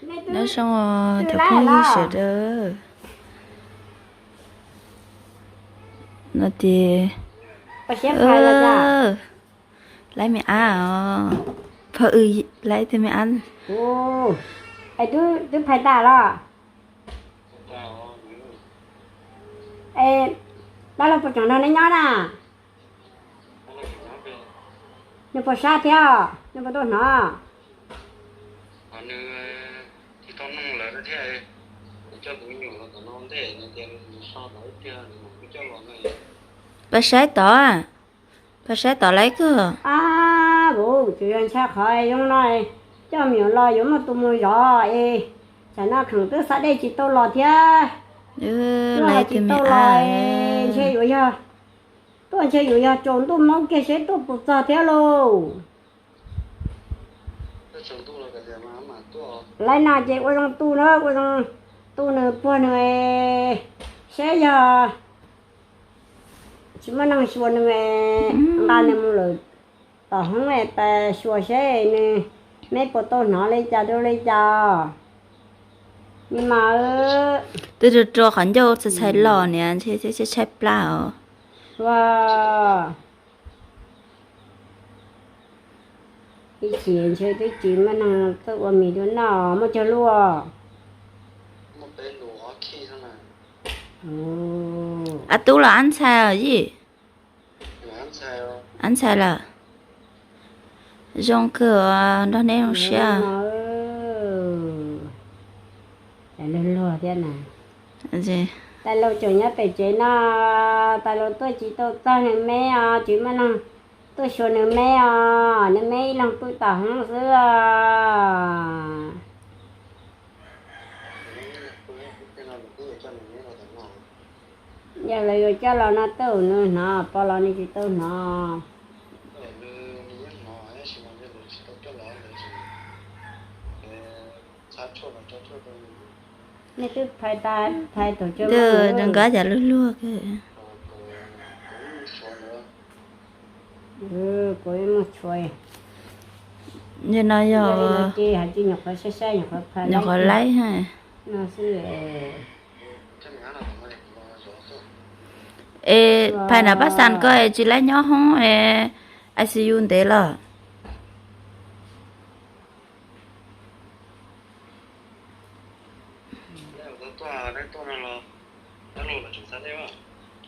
Nyob zoo cov phooj ywg sawv daws. No ces laib me ab os, pog, laib tus me ab. Twb phais tas los? Es dab laug puas tseem nrog neb nyob na? Nws puas sab thiab, nws puas tuaj hnov? Pab saib tod, pab saib tod laib kawg. Ab, kuv tsuas yog ntshai qhov zoo no, coj me nyuam los yuav muaj tus mus zov es, tsam no kheem twb xa dej tsis tau los thiab. Laib tsis tau los, ntshe yuav yog, tuaj ntshe yuav yog tsaus ntuj maub kiag seb tuaj puas txog thiab lauj. Laib no ces ua zoo tu na, ua zoo tu nws puag nws, seb yog tsis muaj neeg xyuas nws, nqa nws mus lawm tom hoob pais xyuas seb nws, meb puas tau hnov li cas rau li cas. Ni mas, twb rua rua qhov ncauj txhais txhais los niam, ntshe tshaib plab os. Ua, ib chim ntshe twb tsis muaj neeg tuaj ua mis rau noj, muaj cog lub. Ab tub los ab ntxhais os yij? Ab ntxhais lawm. Zoo kawg, nrog neb zoo siab. Luag luag thiab na. Tais laus tseem nyob pem tsev no, tais laus tuaj tsis tau txog nws me os, tsis muaj neeg tuaj xyuas nws me os, nws me ib leeg pw tom hoob xwb os. Yog lawv yuav coj los no tej zaum nws hnov, pog los nws tsis tau hnov. Nej twb phais tas, phais thaum zoo nkauj lwj luag. Kuv mus tshuav. Yog no yog, ces hais tias nyuam qhuav saib saib, nyuam qhuav phais, nyuam qhuav laib no xwb. Es phais na pab xas koj tsis laib nyob hoob I C U ntev los?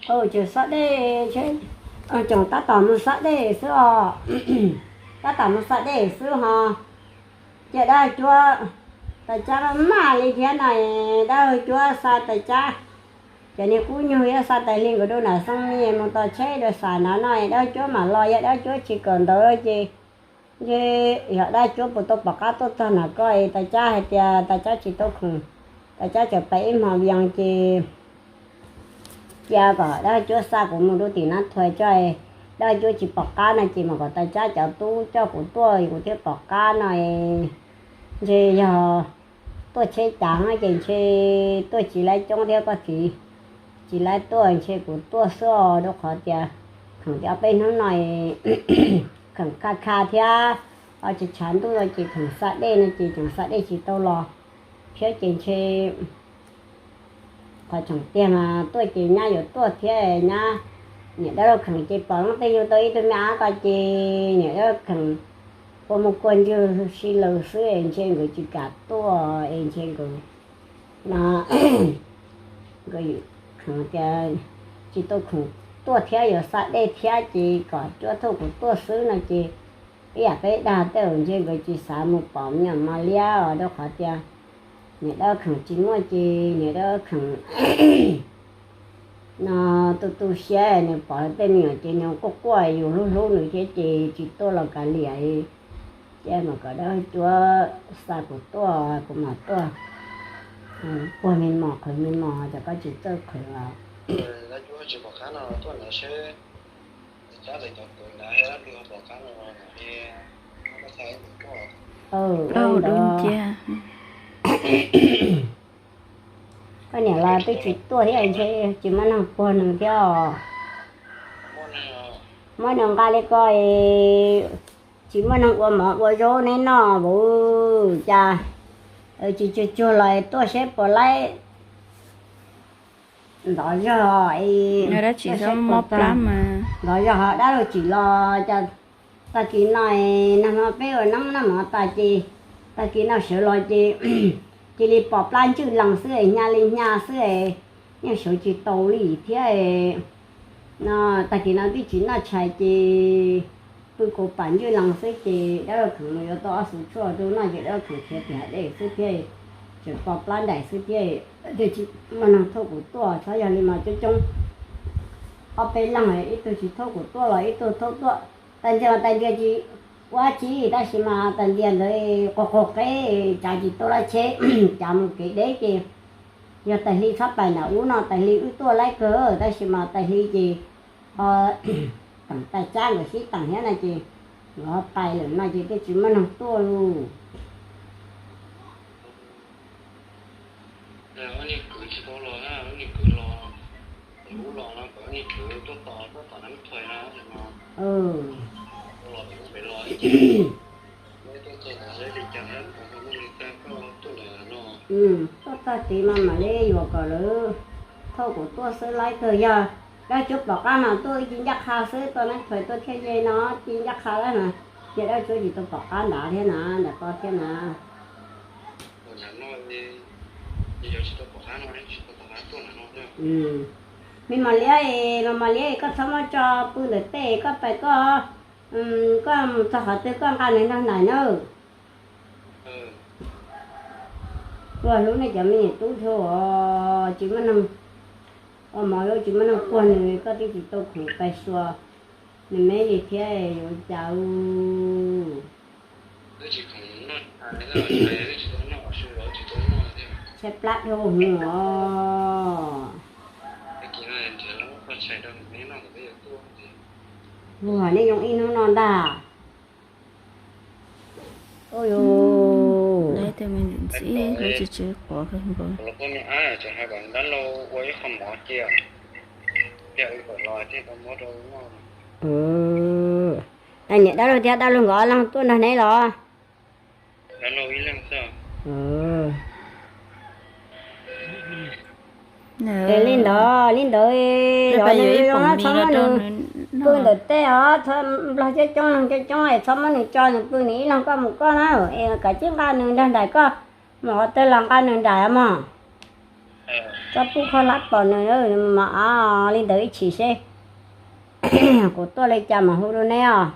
Tseem xa dej, tseem tab tom mus xa dej xwb os. Tab tom mus xa dej xwb ho. Ces dab cuab, tais cab maj maj li thiab no, dab cuab xa tais cab. Ces niag kub nyuag thiab xa tais hli nkawd rau nram Xeeb Mis mus tos tsheb rau xas na no, dab cuab mam los, yog dab cuab tsis kawm ntawv ces, ntshe yog dab cuab puas tau pom qab tuaj txog nram ko es tais cab hais tias tais cab tsis tau khoom, tais cab tseem pais ib hmos vias ces cia kom dab cuab xa kuv mus rau tim Nab Thuais tso, dab cuab tsis pom qab no ces mam kom tais cab cov tub coj kuv tuaj kuv thiaj pom qab no. Ntshe yog tuaj tsheb cav ces ntshe tuaj tsis laib coob thiab koj txiv, tsis laib tuaj ntshe kuv tuaj xwb os, rau qhov tias khoom tias ob peb hnub no khoom kha kha thiab, tsis tshav ntuj no ces khoom xa dej no ces tseem xa dej tsis tau los thiab ces ntshe qhov tseem tiag mas tuaj ces nyab yuav tuaj thiab nyab, niam dab laug khoom ces pom leej twg yug tau ib tug me ab ko ces niam dab laug khoom ua mus kua ntswg si lawm xwb es ntshe nkawd tsis kam tuaj es ntshe nkawd no, nkawd khoom tias tsis tau khoom tuaj thiab yuav xa dej thiab ces kom cuab thauj kuv tuaj xwb no ces ib yam peb dag tej zaum ntshe nkawd tsis xav mus pom me nyuam mos liab os, rau qhov tias niam dab laug khoom tsis muaj ces niam dab laug khoom no tu tu siab nws pom tej me nyuam ces nws quaj quaj yus hlub hlub nws thiab ces tsis tuaj los kav liam. Ces mas kom dab cuab xa kuv tuaj kuv mam tuaj puag me mos qhwv me mos, cov koj tsis txawj qhwv os. Koj niam los twb tsis tuaj thiab ntshe tsis muaj neeg puag nws thiab os. Muab nws nqa li ko, tsis muaj neeg ua mov ua zaub neb noj vauv cas. Tsis tsuag tsuag los tuaj seb puas laib ntov zog, dab tsi tuaj seb puas tag, ntov zog ho dab laug tsim los. Tag kis no, nag hmo peb ua neeb noj mov tas ces tag kis no sawv los ces cia li pom plab ntswj lees xwb, hnyav li hnyav xwb, yeej sawv tsis tau li thiab. No tag kis no twb tsis noj tshais ces pw kaus pam ntswj lees xwb ces dab laug khwm mus yuav tau ob xuv tshuaj rau noj ces dab laug khwm khiav tim hav dej xwb thiab, tseem pom plab nraim xwb thiab. Twb tsis muaj neeg thauj kuv tuaj, txhob yog li mas coob coob ob peb leeg, ib tug tsis thauj kuv tuaj los ib tug thauj tuaj. Tais Ntxias mas Tais Ntxias tsis ua tsi, tab sis mas Tais Ntxias ntawd qaug qaug qeb, tsav tsis tau lawm tsheb, tsav mus kev deb ces yog Tais Hli txhob pais nram ub no, Tais Hli wb tuaj laib kawg, tab sis mas Tais Hli ces ho teem tais tsab nkawd sib teem thiab no ces nkawd ho pais lawm no ces twb tsis muaj neeg tuaj lauj. Tuaj txog tid mas mam li yuav kom lawv thauj kuv tuaj xwb laib kawg. Yog dab tsuab pom qab mas tuaj ib ci ncaj qha xwb, tuaj neeb thuais tuaj thiaj ye no ci ncaj qha lawm na. Yog dab tsuab tsis tau pom qab nrad thiab na, nram ko thiab na. Me Mos Liab, Mos Mos Liab, koj txhob muab tso pw ntawm tej, koj pais koj, koj mus txog qhov twg koj nqa nws nrog nraim na. Koj hlub nej cov me nyuam tub dhau, tsis muaj neeg ua mov, tsis muaj neeg puag nws, koj twb tsis tau khoom pais xyuas nws me li thiab yuav cas. Tshaib plab dhau hwv os. Ua nej zoo ib hnub no ntag. Ntxim ntxim quav kawg nkaus. Niam dab laug thiab dab laug nkawd ob leeg tuaj nrog neb los? Li ntawd, li ntawd, txhob muab nws pw ntawm tej os, nplog coob coob, neeg coob coob es txhob muab nws tso nws pw nws ib leeg, koj mus koj na, es kav tsij nqa nws nrog nraim, koj mus qhov twg los nqa nws nraim mog. Txhob pub khaub hlab pom nws, mas li ntawd ib chim seb kuv tuaj li cas mam hu rau neb os.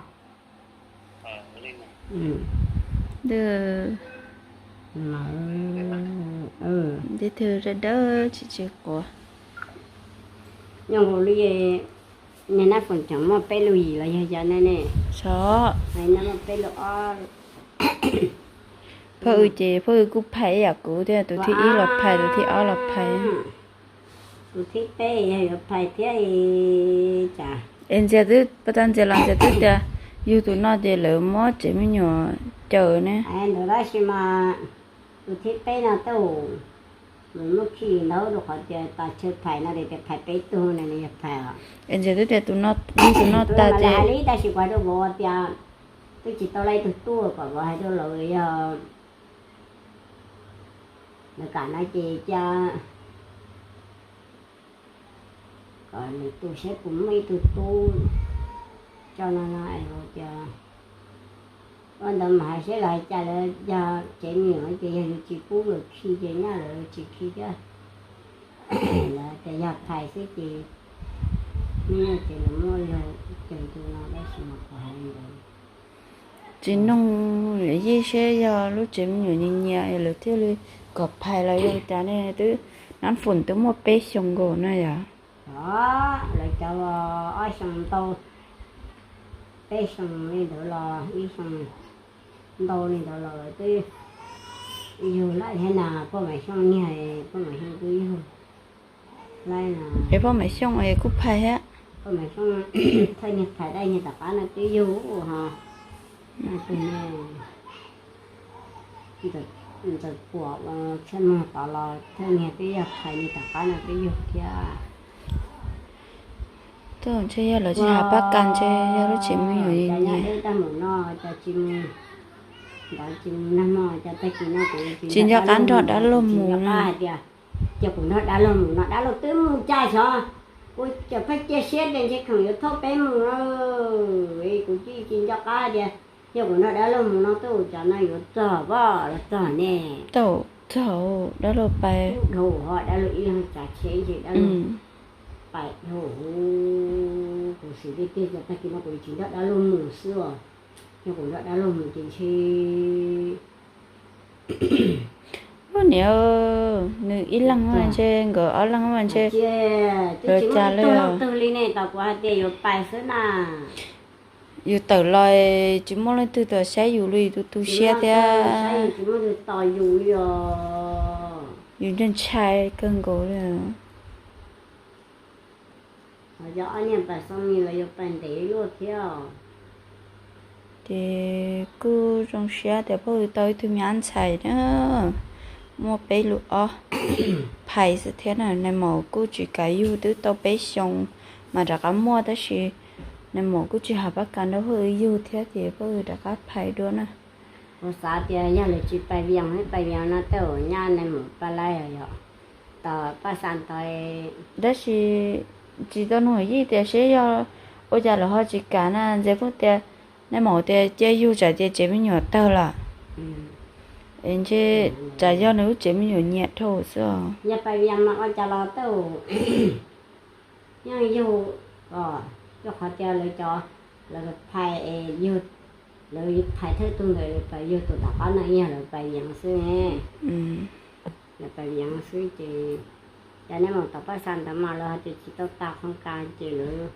Dawb dawb tsis tsis quav. Nyob hauv li, niag Nab Foom tseem muaj peb lub yim los yog yog ne ne? Txhob. Muaj peb lub ob. Phauj wb ces phauj wb kuj phais ib yam kuv thiab, tus thib ib los phais, tus thib ob los phais. Tus thib peb yog yuav phais thiab cas. Es Ntxias twb, pas tas Ntxias los Ntxias twb tias yug tus no ces lawv muab tsev me nyuam caws ne. Ntawd tab sis mas tus thib peb no tej zaum nws muaj khi ntau rau qhov tias tas chaw phais no tias phais peb tug no nws yog phais os. Es Ntxias twb tias tus no, yug tus no tas ces hais li tab sis kuv hais rau vauv tias twb tsis tau laib tug tuaj kom vauv hais rau lawv yog lawv kam no ces cia kom nws tu saib puas muaj ib tug tub tso no no es tias ua ntawd mas hais saib lawv hais cas, lawv yog tsev me nyuam ces yog yus tsis pub lawv khi ces nyaj lawv tsis khi thiab. Lawv tias yog phais xwb ces, ces lawv muab yog caws tus no tab sis mas kuv hais li ntawd. Tsis noog yij seb yog lub tsev me nyuam nyias nyias lawv thiaj li kom phais los yog cas ne, twb Nab Foom twb muaj peb xyoos nkaus na yom. Lawv cov ob xyoos ntau, peb xyoos li ntawd los ib xyoos ntau li ntawd los lawv twb yug lawm thiab na, poj Maiv Xyooj niag, poj Maiv Xyooj twb yug lawm na. Es poj Maiv Xyooj es kuj phais thiab. Poj Maiv Xyooj thawj niag phais, thawj niag tom qab no twb yug ho. Ntxawm Puam, Txhiaj Muag tod los thawj niag twb yog phais, niag tom qab no twb yug thiab. Tuaj ntshe yog lawv tsis hav pab kas, ntshe yog lub tsev me nyuam nyias nyias. Cov nyob deb tag mus no cov tsis mus Ntawd tsis mus nag hmo, cov tag kis no kuv tsis nco qab nrog dab laug mus no. Hais tias, cia kuv nrog dab laug mus no, dab laug twb mus cas xyov. Kuv cov pheej cia siab tias ntshe khoom yuav thauj peb mus, kuv tsis tsis nco qab tias, yog kuv nrog dab laug mus no, tub, cov no yuav txog pom los txog ne. Tau, txog, dab laug pais dhau, ho dab laug ib leeg tsav tsheb ntshe dab laug pais dhau. Kuv xav tiag tiag, cov tag kis no kuv tsis nrog dab laug mus xwb os. Yog kuv nrog dab laug mus ces ntshe Ub, niam, nws ib leeg mas ntshe nkawd ob leeg mas ntshe. Twb tsis muaj ib tug leej twg li ne, tos kuv hais tias yuav pais xwb na. Yus tawm los tsis muaj leej twg tos saib yus li, tu tu siab thiab. Tsis muaj leej twg tos yus li os. Yus ntshai ntshai kawg nkaus li. Ho yog ob niag pais xoo ni los yuav pais ntev luaj thiab. Ces kuj zoo siab tias pog tau ib tug me ab ntxhais na, muaj peb lub ob phais xwb thiab na. Nais maum kuj tsis kam yug twb tau peb xyoo mas rov qab muaj, tab sis nais maum kuj tsis hais pab kas nrog pog yug thiab ces pog rov qab phais dua na. Kuv xav tias yog lawv tsis pais Vias, pais Vias no tej zaum nyaj nais maum pais lawm yom. Tom Paj Xas tod. Tab sis tsis tau nug yij tias seb yog ua cas lawv ho tsis kam na, ntxim kuj tias nais maum tias cia yug tsam tias tsev me nyuam tawg lawm. Es ntshe tsam yog nws lub tsev me nyuam nyiam dhau xwb os. Yog pais Vias mas ua cas los tej zaum yeej yug, rau qhov tias lawv cov, lawv phais es yug, lawv phais thawj tug ntawd lawv pais yug tus tom qab no yog lawv pais Vias xwb ne. Lawv pais Vias xwb ces cov nais maum tom Paj Xas ntawd mas lawv hais tias tsis tau tas qhov kas ces lawv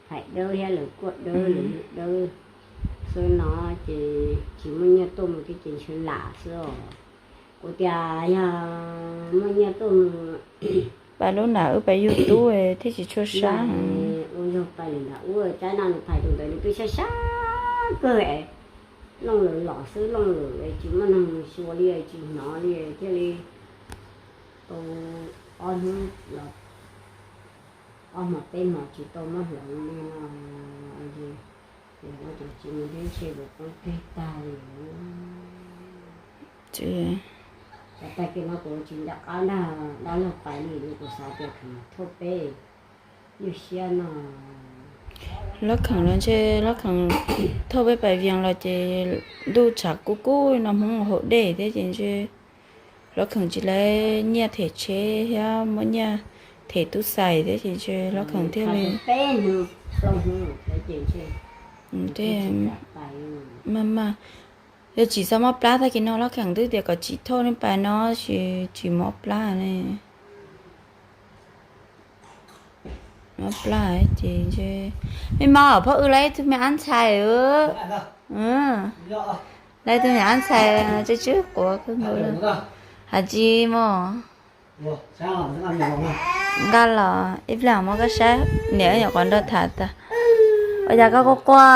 phais dawb thiab lawv kuaj dawb lawv yug dawb xwb no ces tsis muaj nyiaj tuaj mus thiab ces ntshe lam xwb os. Kuv tias yog muaj nyiaj tuaj mus, pais lub nram wb pais yug tub thiaj tsis tshua sab. Ua yog pais lwm nram ub, tsaib no nws phais tus ntawd nws twb sab sab kawg, looj lawm los xwb, looj lawm tsis muaj neeg xyuas li, tsis hnov li thiaj li tau ob hnub los ob hmo peb hmo tsis tau muab hloov li no. Ces tsis mus thiab ntshe lawv poob teg tag li. Tag kis no kuv tsis nco qab nrog dab laug pais li, kuv xav tias khoom thauj peb nyuaj siab no. Lab khoom los ntshe lab khoom thauj peb pais Vias los ces ntuj tshav kub kub no Hmoob haus dej thiab ces ntshe lab khoom tsis lab nyiaj them tsheb thiab muab nyiaj them tub xais thiab ces ntshe lab khoom thiaj li maj maj. Yog tsis txhob mob plab, tag kis no lab khoom twb tias kom tsis thauj nej pais no, tsis tsis mob plab ne. Mob plab ces ntshe, me mos, phauj wb lab ib tug me ab ntxhais. Lab ib tug me ab ntxhais tsw tsw quav kawg nkaus li. Has tsis mos. Nqa los ib pliag muab koj saib, niam nyuam qhuav nrog tham tas. Ua cas koj quaj quaj?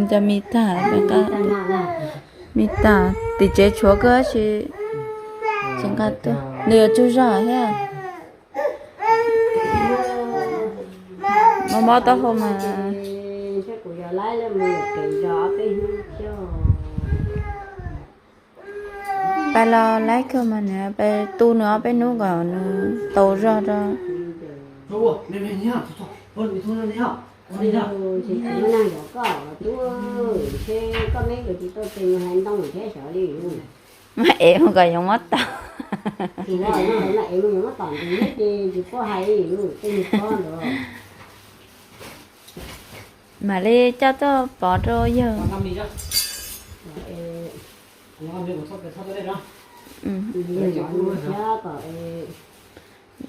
Cov me tag, me tag, tim tsev tshuav koj tsis, tsis nqa tuaj, nws yuav tsug zog thiab. Mob mob taub hau mas. Pais los laib kawg mas nws pais tu nws ob peb hnub kom nws tau zog rau. Mas ev mus kom yoov muab tau. Mam li coj tuaj pov rau yawg.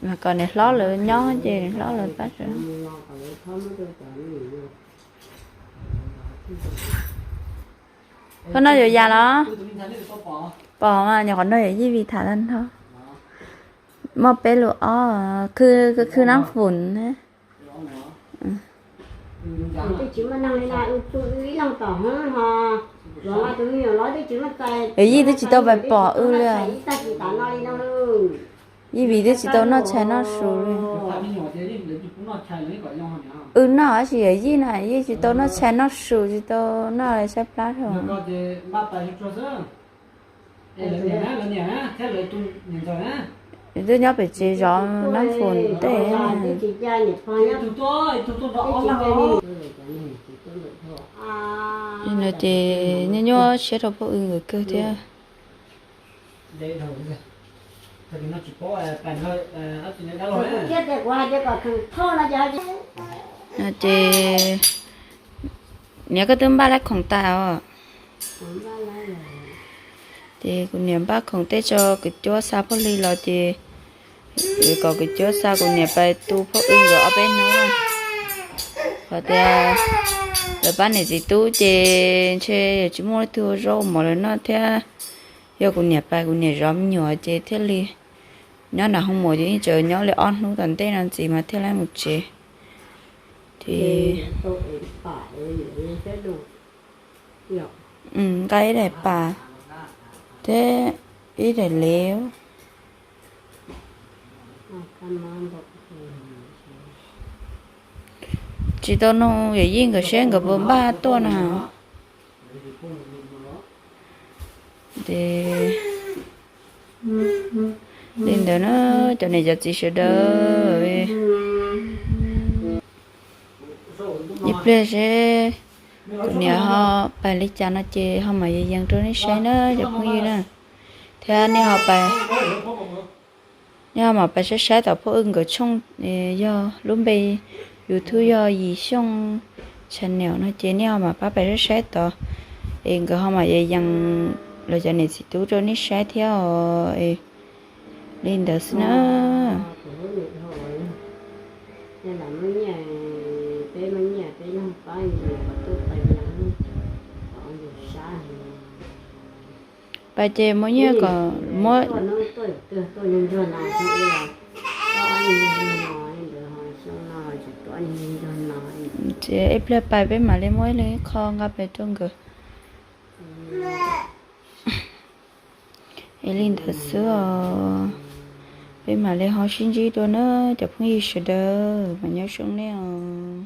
Mas kom niam hlob lawv nyob ces niam hlob lawv pab sawv. Qhov no yuav yam los? Pom mas nyuam qhuav nrog yawm yij Vim tham tag nrho. Muaj peb lus ob, khw, khw nab fum na. Yawm yij twb tsis tau pais pom wb li. Yij Vim twb tsis tau noj tshais noj su li. Wb noj tab sis yawm yij na, yij tsis tau noj tshais noj su, tsis tau noj li, tshaib plab dhau. Twb nyob pem tsev zov nab fus tej. No ces nyuaj nyuaj siab rau phooj ywg nkawd kawg thiab. No ces niam, koj twb npaj lab khoom tas os? Ces kuv niam npaj khoom tej tso kwv cuab xa phooj ywg los ces yuav kom kwv cuab xa kuv niam pais tu phooj ywg nkawd ob peb hnub na. Qhov tias lawv pab niam txiv tub ces ntshe yuav tsis muaj leej twg ua zaub ua mov rau lawv noj thiab. Yog kuv niam pais, kuv niam zov me nyuam ces thiaj li nyob nram hoo maum ces yeej tseem nyob li ob hnub tom ntej no ntxiv mas thiaj li mus tsev. Ces nqa ib daim pas thiab ib daim lev. Tsis tau nug yawm yij nkawd seb nkawd puas npaj tuaj na. Ces li ntawd na, cov niam cov txiv sawv daws, ib pliag seb kuv niam ho pais li cas no ces ho mam yees rau nej saib na cov phooj ywg na. Thiab nej ho pais, nej ho mam pais saib saib tom phooj ywg nkawd tshooj, yog lub npe YouTube yog Yim Xyooj Channel no ces nej ho mam pab pais saib saib tod, es nkawd ho mam yees los cov niam txiv tub rau nej saib thiab os. Li ntawd xwb na. Pais ces muab nyiaj kom muab, ces ib pliag pais peb mam li muab ib leeg ib qho nqa pais rau nkawd. Es li ntawd xwb os. Peb mam li ho sib ntsib dua na cov phooj ywg sawv daws, mas nyob zoo nej os.